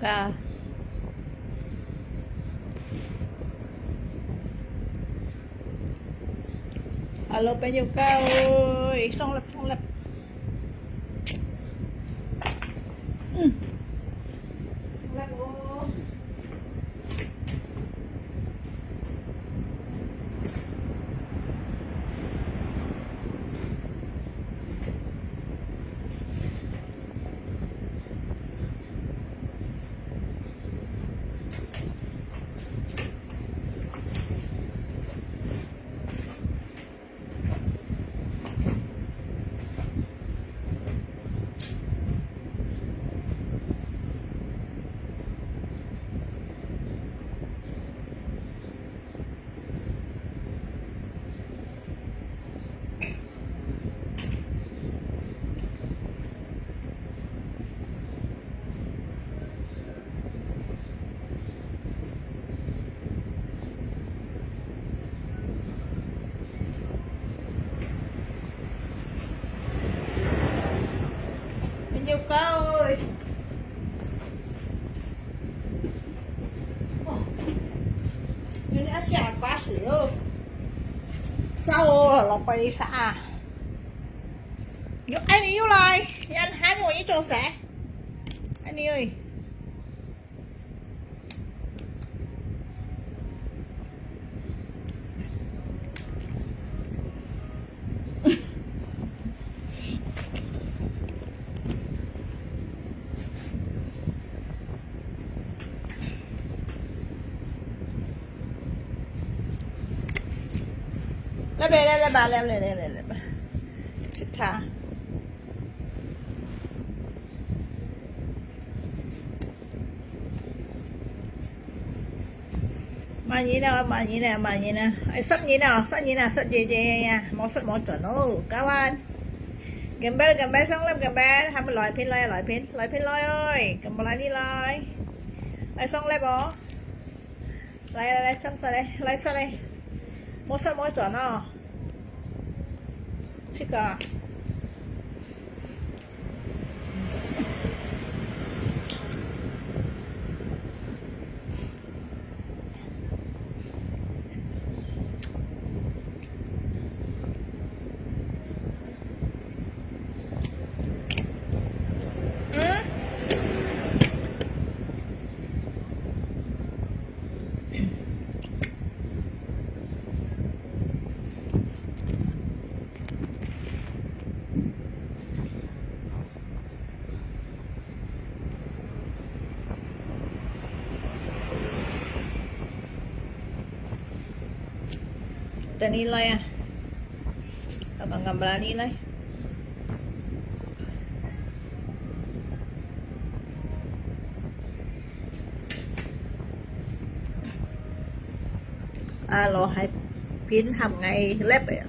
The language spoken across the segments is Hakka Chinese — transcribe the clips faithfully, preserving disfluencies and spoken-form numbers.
啊。Hello，朋友，各位，送了，送了。嗯。送了哦。 朋友，各位。哦，有点下刮水哦。烧哦，老板，你啥？有，哎，你又来，你还喊我一种谁？哎，你喂。 来吧，来，来吧，来，来，来，来，来吧。去看。 慢点啊，慢点啊，慢点啊！哎，十人啊，十人啊，十姐姐呀，無食無轉哦，kawan。Gembel，gembel，上來，gembel，還沒來片來，來片，來片來哦，gembel來你來，來上來不？來來來，上上來，來上來，無食無轉哦，這個啊。 等你來啊，abang berani來。啊，老海平喊𠊎lep啊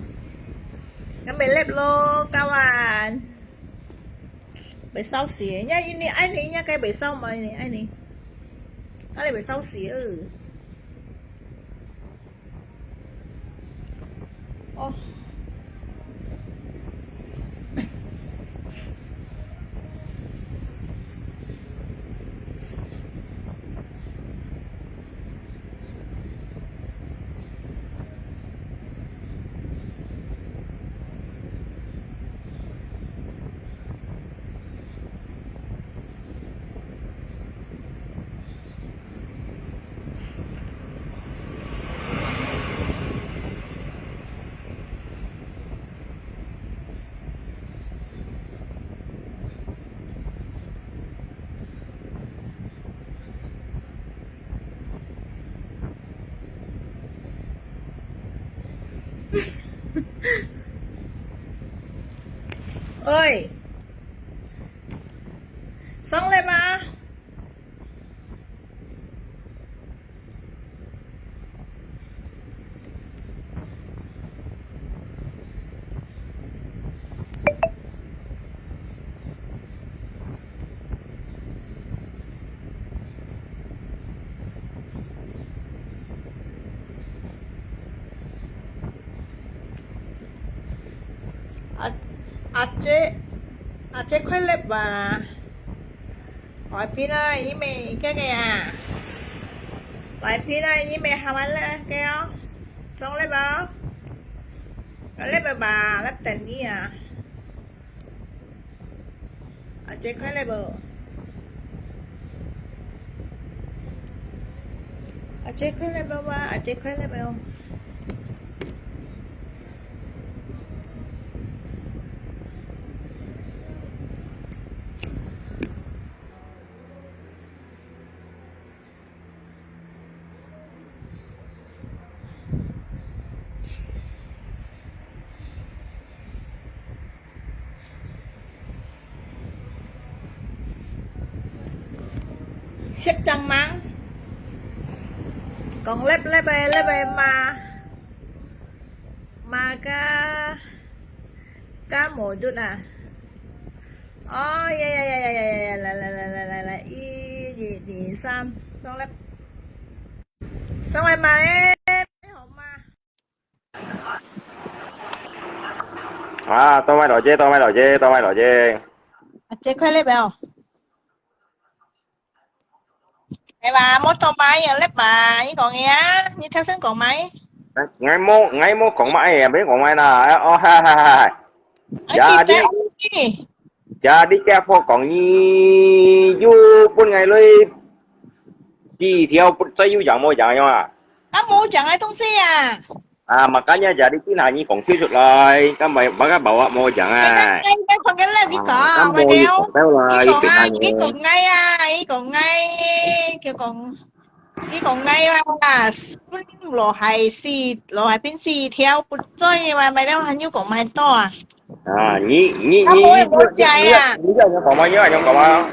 ，𠊎咪lep咯，kawan。 會燒死，人家，人家愛你，人家該會燒嘛，你愛你，愛你會燒死哦。哦。喂，上來嗎？ 阿，阿姐，阿姐快樂吧？來賓啊，你們這個啊，來賓啊，你們下班了，OK哦？中了無？中了無吧？來等你啊。阿姐快樂無？阿姐快樂無啊？阿姐快樂無？ 識正嗎？講lep lep个lep个嘛，嘛个，个無得啊。哦，呀呀呀呀呀呀呀，來來來來來來，一二二三，講lep。上來買，好嗎？ 啊，到位了姐，到位了姐，到位了姐。啊，這塊列表。哎嘛，無到買，有列嘛，你講个啊？你頭先講買？𠊎，𠊎無，𠊎無講買，也無講買啦。哎，哦，嗨，嗨，嗨，嗨。哎，呀，你，你，呀，你家婆講你又分𠊎來，四條不，再又講無講樣啊？啊，無講个東西啊。 啊，makanya jadi今下你講出出來，該買，買个bawa mau jangan。該，該，該，看个lep，你講，啊，該無你講到啦，你講啊，你講𠊎啊，你講𠊎，佢講，你講𠊎啊，分落海四，落海邊四條，不追嘛，買了還要講買多啊。啊，你，你，該無，你，無食啊。你，你，你，你講嘛，你講嘛。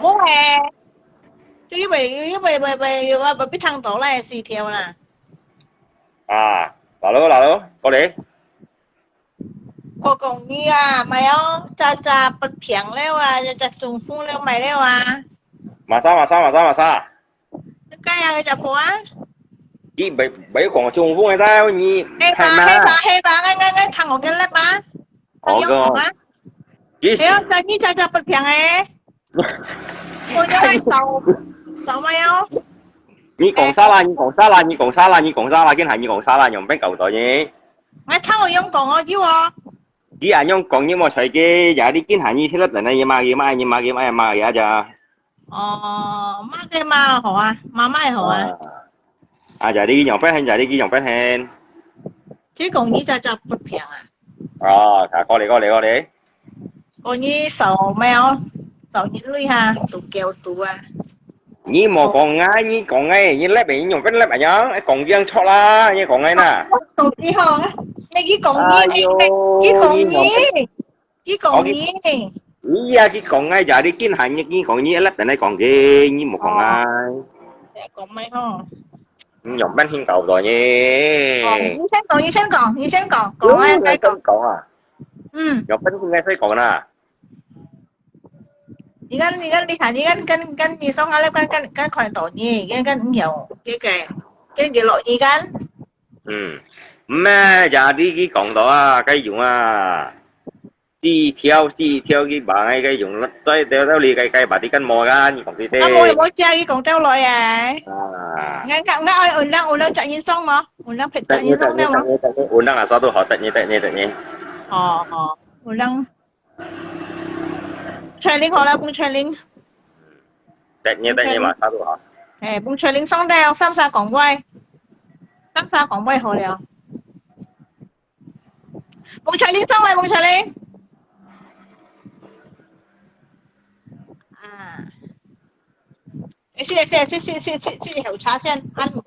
無誒，就因為，因為，因為，因為，我，我，我，不聽到啦，四條啦。 啊，lalu，lalu，過來。我講你啊，買哦，扎扎不平了啊，扎扎中風了買了啊。Masa，masa，masa，masa。你該樣个家婆啊？你沒，沒講中風个，你係嘛？係吧，係吧，係吧，𠊎，𠊎，𠊎聽我个lep啊。哦，你有講啊？你係啊，扎，你扎扎不平誒。 我就愛掃，掃咩哦？你講啥啦？你講啥啦？你講啥啦？你講啥啦？今下你講啥啦？用邊搞到呢？𠊎聽有用講哦，有哦。你恁樣講，你莫隨佢，呀，你今下你聽得等呢，你罵佢，罵佢，罵佢，罵佢，罵佢啊，咋？哦，罵佢嘛好啊，罵罵好啊。啊，啊，jadi佢用邊行，jadi佢用邊行。佢講你扎扎不平啊。哦，啊，過來，過來，過來。 哦，你掃咩哦？掃你鐳哈，都叫都啊。你莫講啊，你講誒，你lep誒，你用邊lep啊？你講樣錯啦，你講誒呐。我手機吼，你去講你，哎喲，你講你，你講你。你啊，你講誒，呀，你今下你，你講你lep，等下講佢，你莫講啊。哦，你講咩吼？你用邊聽搞到呢？哦，你先講，你先講，你先講，講啊，嗯，再講。講啊。 嗯。有分應該使講啦。你看，你看，你看，你看，跟，跟你上下來，跟，跟，跟看到你，跟，跟你有，這個，跟你落你看。嗯，毋係，jadi佢講到啊，該用啊，四條，四條佢把該，該用，再掉掉你該，該把你跟摸啊，你講對對。啊，無，無，這佢講掉落啊。啊。𠊎，𠊎，𠊎，有人，有人責任上無？有人責任上無？有人啊，啥都好，責任，責任，責任。哦，哦。 有人。Trailing好了，分trailing。得你，得你嘛，差不多啊。哎，分trailing上了，三三講話，三三講話好了。分trailing上來，分trailing。啊。哎，謝謝，謝謝，謝謝，謝謝，好，茶先按摩。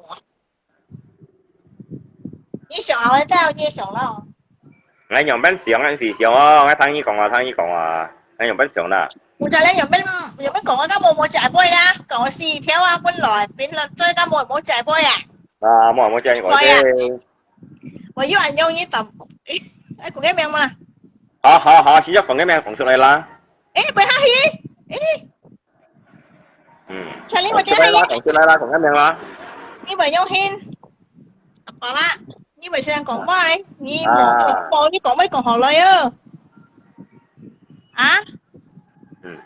你想啊，𠊎知你想咯。𠊎樣般想，𠊎是想哦，𠊎聽你講啊，聽你講啊，𠊎樣般想啦。有隻人樣般，樣般講啊，該無無食杯啦，講我四條啊，本來變了，所以該無無食杯啊。啊，無無食，我這。我又很容易懂。哎，講个名嘛。好好好，先將講个名講出來啦。哎，不要客氣。哎。 嗯。Charlie，我講出來啦，講出來啦，講个名啦。你毋用喊，好啦，你毋使講話，你無，啊。無，你講話講好了喲。啊？嗯。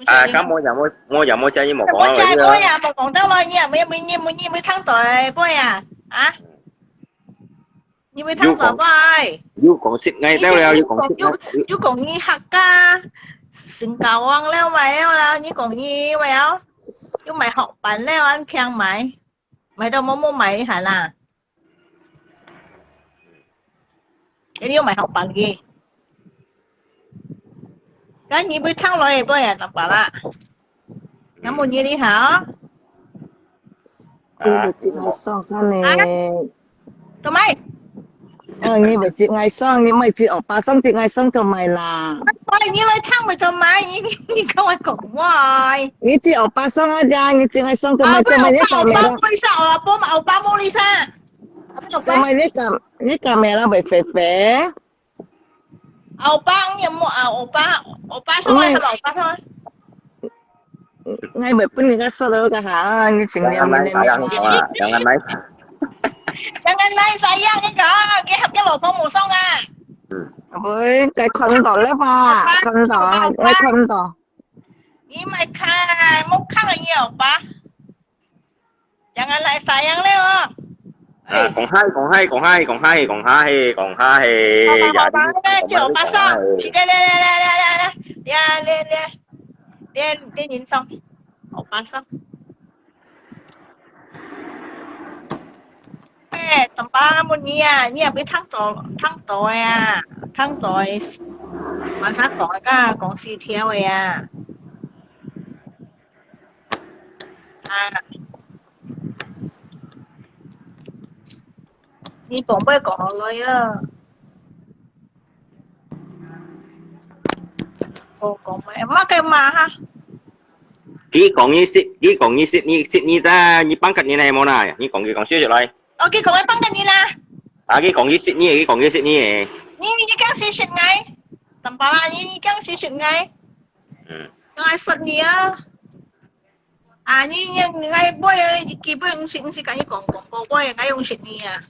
啊，該無呀，無，無呀，無呀，你無講啊，無呀，無呀，無講到來，你也無，你無，你無聽到个，無呀，啊？你無聽到無？又講識𠊎兜了，又講識𠊎，又，又講你客家新教王了，無了啦，你講你無了，又買學班了，恁強買，買到無無買你還啦。 你有買學班个？該你會聽落去，不然怎麼啦？那麼你厲害哦。你會接𠊎爽真呢。做麼？哦，你會接𠊎爽，你莫接歐巴桑，接𠊎爽做麼啦？所以你來聽咪做麼？你，你，你跟我講話。你接歐巴桑啊，呀，你接𠊎爽做麼？啊，做麼你講咩啦？歐巴，歐巴，歐巴，歐巴，莫里莎。做麼你講，你講咩啦？會肥肥？ 歐巴，你有無啊？歐巴，歐巴上來，嗯。歐巴上來。𠊎會分你个說了个哈，你請你，你，你，你。Jangan naik sayang, ni kawan. Jangan naik sayang. Jangan naik sayang, ni kawan. Dia hap dia lopong musong ah. Hmm. Ôi, cái con đỏ lắm à. Con đỏ, cái con đỏ. Ni mai kai, mông khang ni, Opa. Jangan naik sayang leh, oh. Ah, 講嗨，講嗨，講嗨，講嗨，講嗨，嘿，講嗨，嘿，呀，你，你，你，你，你，你，你，你，你，你，你，你，你， 哎，當巴拉問你啊，你也別聽到，聽到个啊，聽到个，馬上講个，講四條个啊。啊，你講不講落來啊？ 哦，講麼个？麼个嘛哈？佢講佢識，佢講佢識你，識你噠，你pangkat你哪無啦？你講佢講笑出來。哦，佢講佢pangkat你啦。啊，佢講佢識你，佢講佢識你誒。你，你講佢識𠊎？當巴拉，你，你講佢識𠊎？嗯。𠊎識你啊。啊，你，你，𠊎買个，基本毋識，毋識跟你講，講過，買个，𠊎用識你啊。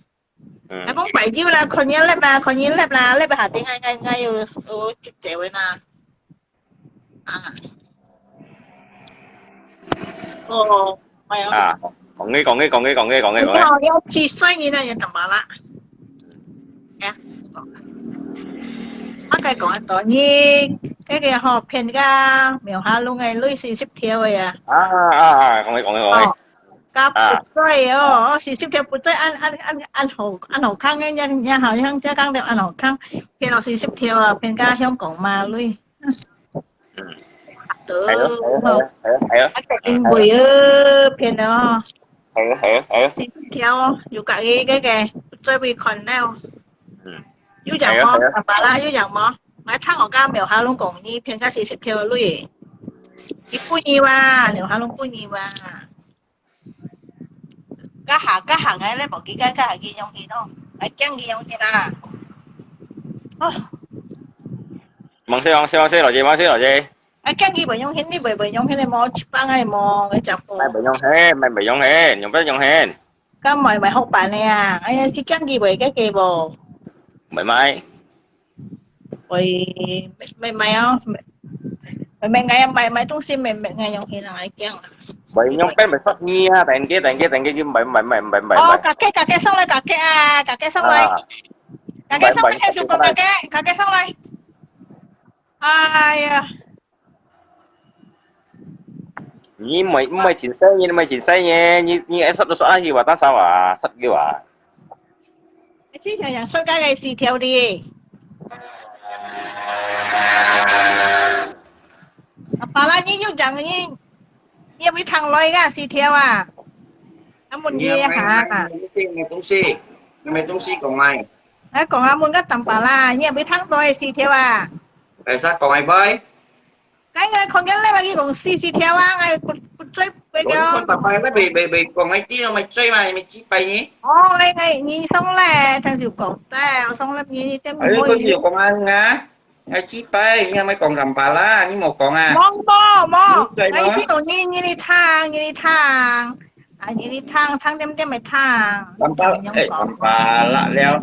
嗯。𠊎講拜六啦，看你lab啦，看你lab啦，lab下底𠊎，𠊎，𠊎有，有接个啦。啊。哦，哎呀。啊，講个，講个，講个，講个，講个，講个。哦，要幾歲你那也懂吧啦？哎呀，我該講得多，你，該個吼，騙个，廟下弄个類似十條个呀。啊，啊，啊，講个，講个，講个。哦。 加不對哦，四十條不對，恁，恁，恁，恁好，恁好看个，人，人好像這講了恁好看，騙了四十條啊，騙到香港嘛，累。嗯。對，係啊，係啊，係啊，係啊。啊，肯定會哦，騙了哦。係啊，係啊，係啊。四十條哦，有家己个个，不對會看了。嗯。有樣無？係啊，係啊。爸爸啦，有樣無？來聽我家廟下弄講，你騙到四十條累。你不要啊，廟下弄不要啊。 該下，該下𠊎咧無記得，該下佢用去咯，𠊎驚佢用去啦。哦。望先，望先，望先，老姐，望先，老姐。𠊎驚佢袂用去，你袂，袂用去咧無？一百个無，𠊎食無。買袂用去，買袂用去，用不用去。該買，買好辦个啊！哎呀，是驚佢袂，該個無。買買。 喂，買，買，買哦，買，買，買，買，買東西，買，買，買用去啦，買驚啊。買用，買，買，買，你啊，等下，等下，等下，就買，買，買，買，買，哦，買。家姐，家姐上來，家姐啊，家姐上來。啊。家姐上來，買，買，開始講家姐，家姐上來。哎呀。 你毋係，毋係真細个，你毋係真細个，你，你愛十多歲啊，你話打掃啊，十九啊。係想想說該個四條哩。阿爸啦，你又講你，你也會聽來个四條啊？啊，問你一下。你買東西，你買東西講來。哎，講啊，問個當爸啦，你也會聽來四條啊？哎，啥講來拜？ 該個看見你嘛，佢講四十條啊，𠊎不，不追，不叫。我看爸爸，該未，未，未講該啲，我咪追嘛，你咪幾百呢？哦，𠊎，𠊎，你上來，聽就講，對，我上來，你，你，哎，佢就講啊，啊，幾百，你還咪講三百啦，你無講啊？無，無，無，你追嗎？𠊎意思講你，你哩聽，你哩聽，啊，你哩聽，聽點點咪聽，三百，哎，三百啦了。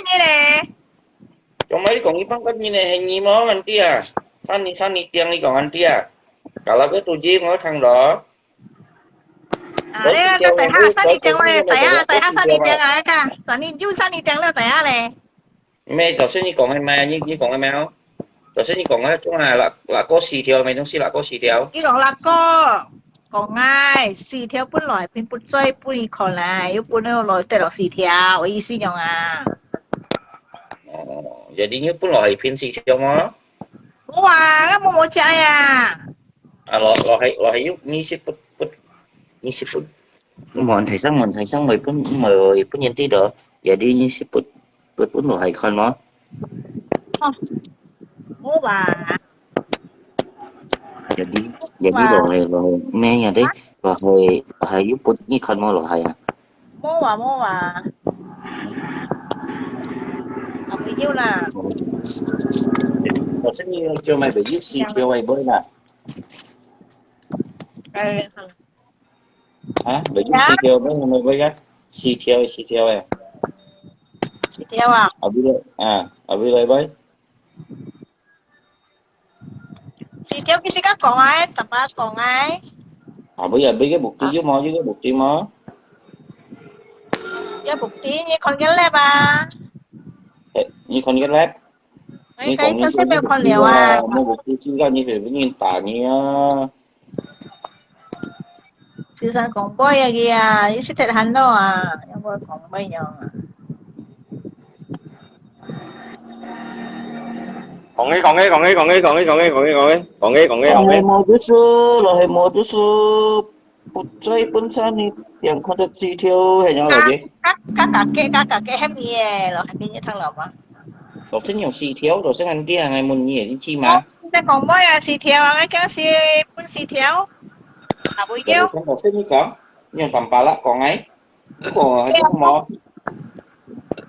日咧？ Cuma你講一般个人呢，係你無問題啊。三日三日定你講問題啊。Kalau ke tujuh我聽到。啊，你啊，等下三日定我也知啊，等下三日定啊，那个，三日就三日定了，知啊咧。咩？頭先你講个咩？你你講个咩？頭先你講个中啊，六六個四條，咩東西六個四條？你講六個，講哎，四條本來並不在，不離開來，又不能來得了四條，我意思用啊。 哦，jadi你本來係憑四條嘛？無啊，𠊎無無食呀。啊，落落去落去有二十不不二十不，問題上問題上會分會分人知道，jadi二十不不分落去看嘛。哦，無吧。 Jadi jadi落去落去咩呀？你落去落去有分你看無落去啊？無啊無啊，啊無有啦。Jadi頭先你叫買袂有四條个買啦？誒，啊，袂有四條買買買啊？四條四條个。四條啊？啊，為了啊，啊為了買。 四條佢自家講啊，怎麼講啊？啊，不要，不要bukti有嗎？有个bukti嗎？有bukti，你看个lab啊？誒，你看个lab？哎，你講你頭先沒有看了啊。無bukti，知道你係不是打你啊？ 先生講杯啊佢啊，你識得喊到啊，有冇講杯樣啊？講起講起講起講起講起講起講起講起講起講起講起。係無讀書，就係無讀書，不在本場你點看到四條，係樣來个。加加加加加加喊你誒，就喊你聽了嗎？ 老師用四條，老師恁樣，𠊎問你，你知嗎？你在講麼啊？四條啊，𠊎講係分四條。啊，不要。老師你講，你用Tampalak講誒，不過還講麼？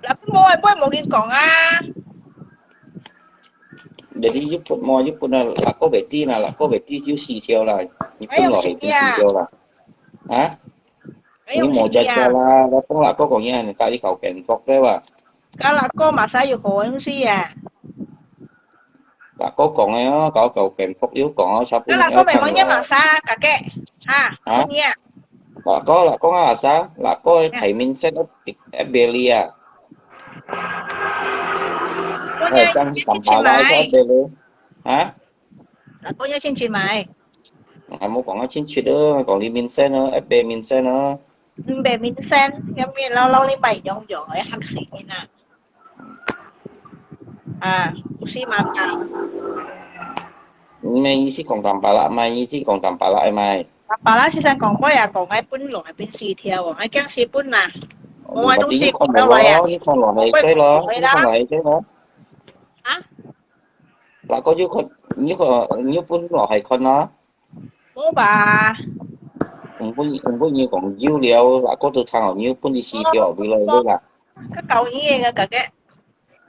老師無，我無跟講啊。Jadi你分麼？你分啊，六個beti啦，六個beti就四條啦，你分落去就四條啦。啊？你無食過啦，我講六個講嘢，你家己搞健康對吧？ 該六個嘛使有好東西啊？六個講个哦，搞搞健康又講哦，差不多。該六個咪講嘢嘛使，家己，哈，啊？講嘢。六個六個啊，啥？六個个大面色都一一別哩啊。講嘢，哎，講講白話一別哩，啊？ 啊，講要清楚嘛，哎。啊，莫講到清楚咯，講你面生咯，一百面生咯。五百面生，要面老老你買用用，要嚇死人啊！啊，有時嘛講。你个意思講Tampalak嘛？意思講Tampalak个嘛？Tampalak先生講過啊，講愛分落來變四條哦，愛驚死分啦。哦，我都知講到來啊。你看落去，你看落去，你看落去，你看落去。啊？那個有看，你看，你分落去看咯。無吧？毋過，毋過你講有了，那個都聽哦，你分你四條，為了，為了。佢教你个，个，个。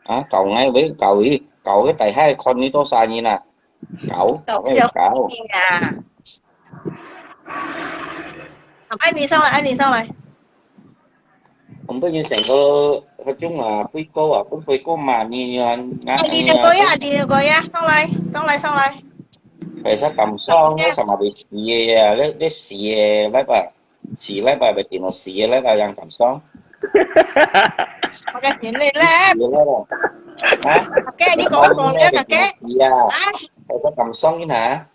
啊，教𠊎，喂，教佢，教佢大海看你多少人啊？教，教佢，教。啊，愛你上來，愛你上來。毋過你成個，該種啊，飛哥啊，分飛哥罵你啊，啊，你就過呀，你就過呀，上來，上來，上來。係，佢敢上，該什麼都死个呀，該，該死个，拜拜。 死了吧，會跌落死了吧，樣感傷。我个天嘞嘞！死了吧？啊？OK，你講講了，OK？死啊！啊？我个感傷一下。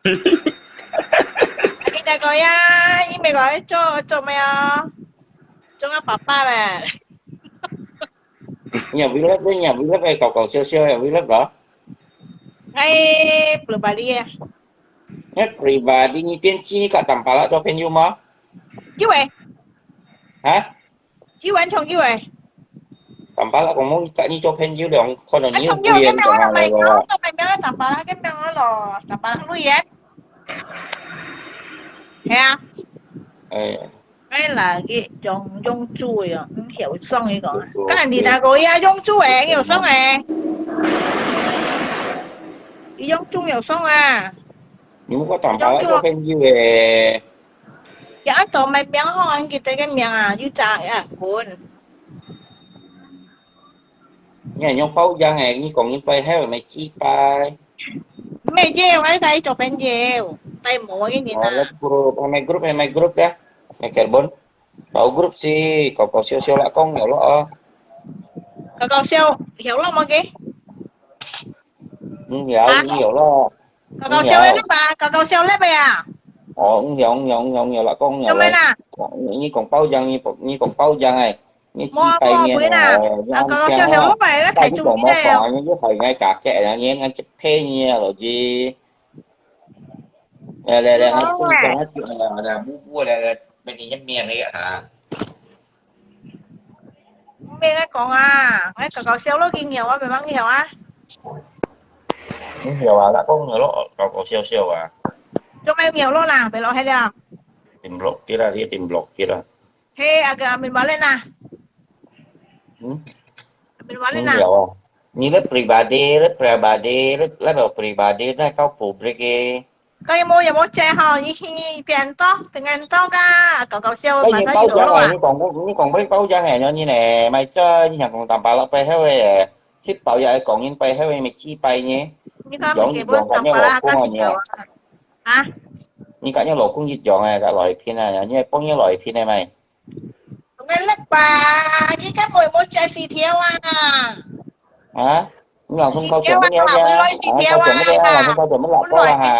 你大哥呀，你咪講做做咩啊？做个爸爸嘞。你也 vlog，你也 vlog，搞搞笑笑也 vlog 咯。哎，不巴黎。你 pribadi 你電視你个Tampalak做朋友嗎？有诶。啊？ 佢完全有诶。Tampalak講你甲你做朋友了，可能你有朋友个名啊，來个。Tampalak个名啊咯，Tampalak lui耶。係啊。哎。哎啦，佢用用煮个哦，嗯，曉爽佢講。跟你大哥一樣用煮诶，有爽诶。佢用煮有爽啊。你毋好甲Tampalak做朋友诶。 也愛做麼名吼，恁佢个名啊，又炸也滾。你還用包養誒，你講你背後有咩祭拜？咩嘢，我愛做朋友，帶無个人啊。哦，let's group，係my group，係my group呀，my carbon。Bau group si，搞搞笑笑啦，講有咯哦。搞搞笑，有咯麼个？嗯，有，啊？有咯。搞搞笑个啦吧，搞搞笑个呀。哦，嗯，有，嗯，有，嗯，有，有啦，講有啦。做咩啦？你講包養，你講，你講包養誒，你祭拜年哦，無啊，無啊，無啊，啊，搞搞笑笑，我擺个太中意个哦。你害𠊎假嘅，你𠊎一配你啊，老弟。 來來來，𠊎分你講，𠊎就來來，來，來，來，來，分你一面个啊。毋免愛講啊，𠊎搞搞笑咯，緊要啊，毋免忙了啊。你曉啊，那講了咯，搞搞笑笑啊。做咩要落啦？別落去了。Tim blok kita，你Tim blok kita。 嘿，阿哥，阿明，balik na。嗯？阿明，balik na。你了哦。你个pribadi，你pribadi，你，你个pribadi，你搞public个。佢有無，有無借吼？你去邊度，邊度个，搞搞笑，哎，你包養啊，馬上有了啊。你講，你講，你講，你包養哎，你呢？買遮，你想講Tampalak背後个，去包養个講人背後个，咪祭拜呢？你看，養一養，佢根本Tampalak，佢老公啊，你。啊？你甲你老公一樣哎，甲來片啊，你幫你來片个咩？ Ngelek ba? Ika mo mo chai si thiau ah. Ha? Ni langsung kau chấm mứt ya. Kau chấm mứt ya, langsung kau chấm mứt lak kau lah ha.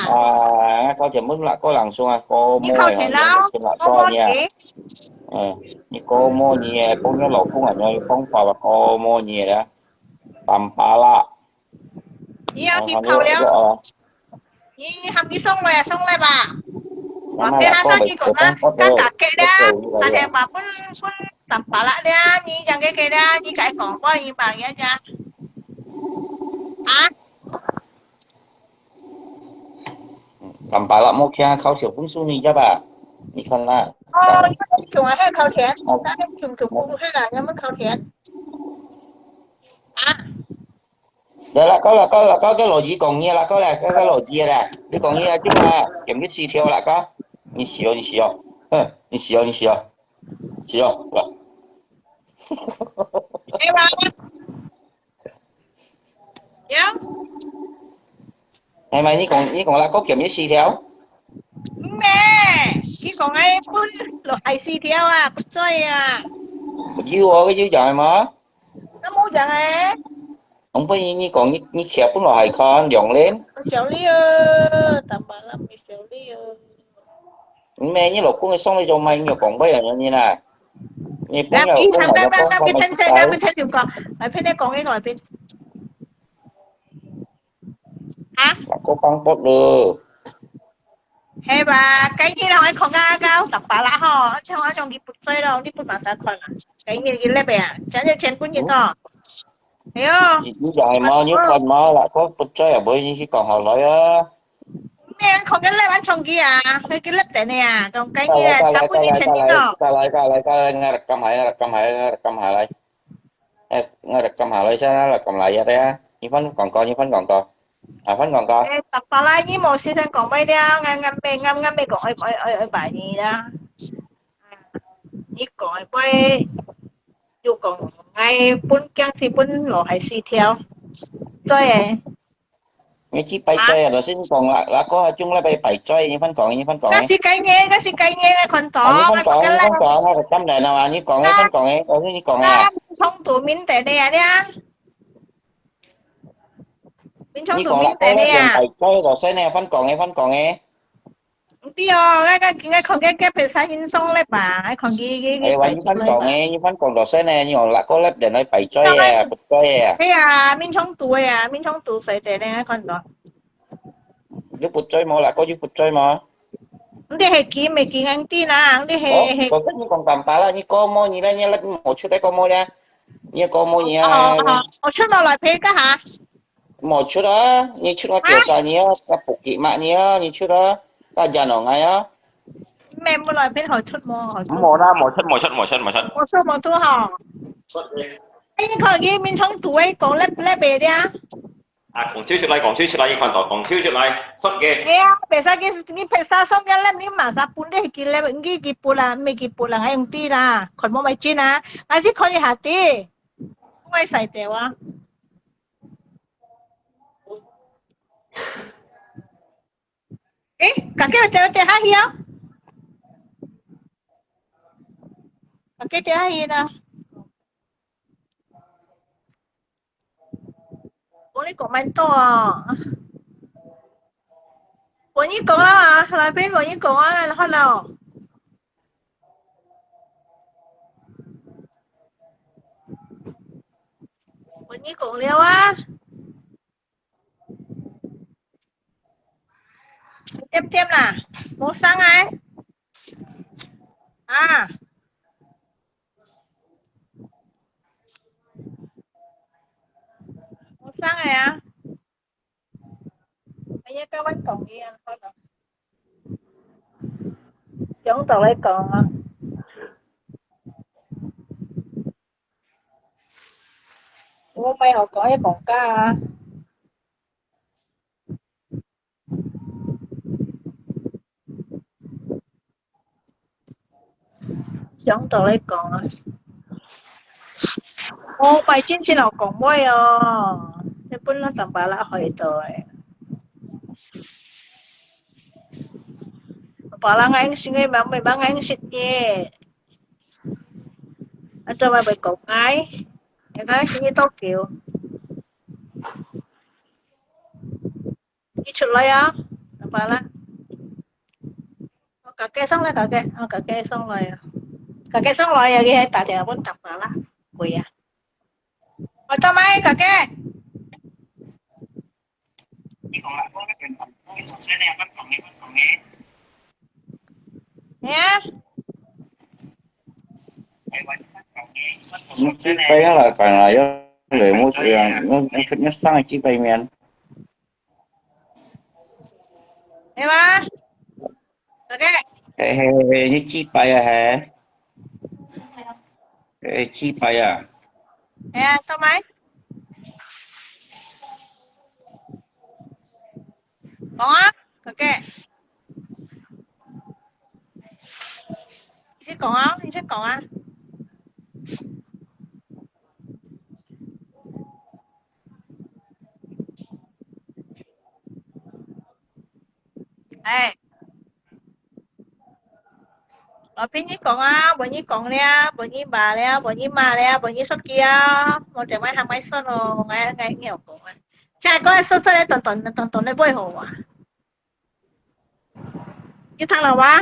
Ah, kau chấm mứt lak kau langsung ah, kau mo ya, langsung lak kau ya. Eh, ni kau mo ni eh, kau ni langsung ah, ni kau pa kau mo ni ya. Tampalak. 你要去考了。你喊佢送來啊，送來吧。我陪佢上去講啊，佢打給了，三千八分分三百啦了，你講給佢了，你再講過你把人家啊。Tampalak mo kia khâu thiểu分數你知吧？你看啦。哦，你看你窮啊，還考錢，那個窮窮不不看啊，有沒有考錢？啊？ 來啦，夠啦，夠啦，夠，夠老二講嘢啦，夠啦，夠，夠老二啦。你講嘢啊，就啊，點个死條啦，夠。你死哦，你死哦，哼，你死哦，你死哦，死哦，夠。哎呀，有。哎媽，你講，你講啦，夠點个死條？咩？你講哎，分落來死條啊，不對啊。有哦，有講嘛？ 那無講誒。紅粉你，你講你，你徛本來係看兩輪。小李哦，打麻將个小李哦。毋係，你老公个送你做麼？你有講過有人啦？你朋友，你朋友，朋友，朋友，朋友講，來，朋友講一個，來，朋友講一個，來，朋友。啊？我講不了。係吧？該日人愛看啊，到十八啦吼，像我像你不追咯，你不馬上看啊？該日佢粒个啊，真係前半日咯。哎喲，你你就係嘛，你看嘛啦，我不追啊，無你去講好來啊。 咩？看个粒還重佢啊？佢个粒等你啊，講緊佢啊，差不多一千幾多。再來，再來，再來，再來，我來撳下，我來撳下，我來撳下來。誒，我來撳下來先，我來撳來一下啊。你翻廣告，你翻廣告，啊，翻廣告。誒，十八啦，你無時間講咩了？𠊎，𠊎未，𠊎，𠊎未講，愛，愛，愛，愛拜你啦。你講會，又講，𠊎本驚是本來係四條。對。 你去拜祭啊，老師你講啦，那個還中了拜拜祭，你翻講，你翻講誒。該是該年，該是該年个看到，哦，你翻講，你翻講，那個當然了嘛，你講誒，翻講誒，老師你講誒。那民眾都明白的呀，你啊。民眾都明白的呀。你講啦，拜祭，老師呢，翻講誒，翻講誒。 毋對哦，𠊎，𠊎，𠊎看該，該別儕人送禮吧，𠊎看佢，佢，佢哎，你翻講誒，你翻講到先呢，你用哪個禮拜來拜祭啊，拜祭啊？係啊，民眾都會啊，民眾都會得呢，𠊎看到。有拜祭無？哪個有拜祭無？毋對係佢，毋係佢，𠊎知啦，毋對係，哦，係。頭先你講淡白啦，你講麼个咧？你無出來講麼个咧？你講麼个啊？哦，哦，哦，我出到來陪个哈。 無出啊，你出我叫啥你啊，我不給罵你啊，你出啊，大家弄哎啊。咩，無來片好出無？好出。無啦，無出，無出，無出，無出。我說無出吼。哎，你看佢民眾都會講，咧，咧，別个啊。啊，講出出來，講出出來，你看到，講出出來，出个。哎呀，別使佢，你別使送个咧，你馬上分你去咧，你去分啦，毋係去分啦，還用知啦，看無買真啊，還是看一下知，毋會使掉啊。 誒，家己有掉，掉下去啊？家己掉下去啦。無你講蠻多啊。無你講啊，來賓無你講啊，好了。無你講了啊。 點點啦，無聲啊！啊！無聲个啊！哎呀，甲阮講一樣，好了。 想到來講啊。我毋好講，愛講假啊。想到來講啊。哦，拜真正有講話哦，你本來淡薄仔害到誒。 Parang ang singay ba, may ba ang sit ye. Ato ba, may kong ay. Ang ang singay Tokyo. 你出來啊，爸爸啦。哦，家己上來，家己，哦，家己上來啊。家己上來啊，佢還打電話分爸爸啦，會啊。我做咩，家己？ 係啊。你去拜啊，來拜啊，要來，我這樣，我，我，我上去拜面。係嗎？OK。嘿，嘿，嘿，你去拜啊，嘿。 誒，去拜啊。係啊，做麼？講啊，哥哥。你先講啊，你先講啊。誒。 來，朋友講啊，分你講了，分你罵了，分你罵了，分你說佢啊，無就買還買算咯，𠊎，𠊎，𠊎有講啊。這個說出來短短的，短短的會好啊。你聽了嗎？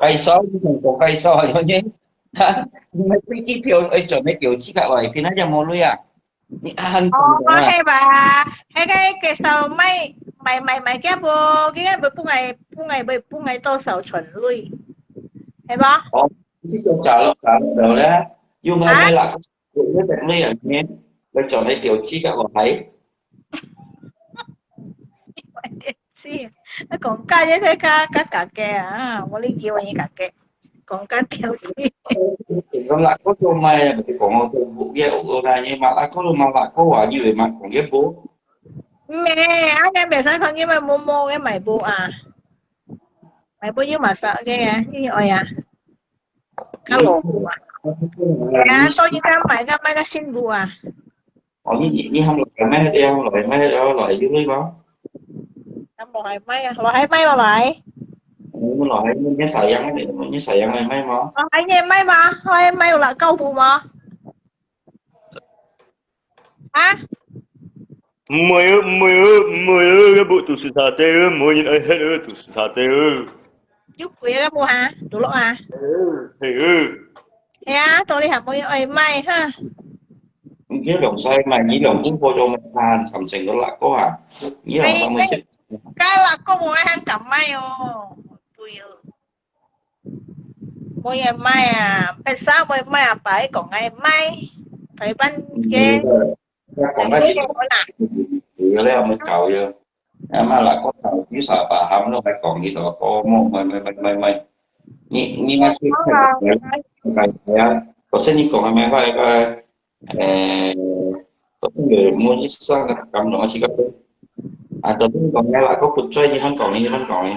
介紹，你同講介紹啊，有影？哈，你買飛機票愛轉來給我自家來，平常就無鐳啊。你啊，很哦，簡單啊。係吧？該个介紹買買買買个無？該个會分𠊎分𠊎會分𠊎多少錢鐳？係無？哦，你就找了找了咧，用个啊？那啦，我那个鐳啊，你來轉來給我自家來。 是，啊，講價這个較較價格啊，無你叫你價格，講價條件。講啦，我做買啊，毋係講我做木業有啦，你嘛啦，我都嘛啦，我話你會嘛講業務。咩，啊，你袂使講你買木木个買布啊，買布又嘛少个啊，你愛啊，較老布啊。係啊，所以佢買个買个新布啊。 哦，你你你喊落海賣，你喊落海賣，落落海有鐳無？喊落海賣啊，落海賣無來？你落海，你你sayang，你你sayang來賣無？落海你賣無？落海賣有六九布無？啊？毋會啊，毋會啊，毋會啊，該布都係沙地啊，無人愛歇啊，都係沙地啊。有貴个布哈？都落啊？係啊。 係啊，到底係無愛買哈？你兩儕買，你兩公婆就買啊，談成个六個啊，你兩儕買食。該六個無愛還敢買哦，對哦。無愛買啊，別儕無愛買啊，爸講愛買，台灣个。嗯，講个，你講啦。有了，我們搞一个。 啊，嘛啦，講到有啥把含咯，還講你咯，哦，莫，莫，莫，莫，莫，莫。你，你那去看，看，看啊，可是你講還蠻快个，呃，可是有沒有上个感動啊？這個，啊，都是講个啦，我不在意，你還講，你還講呢。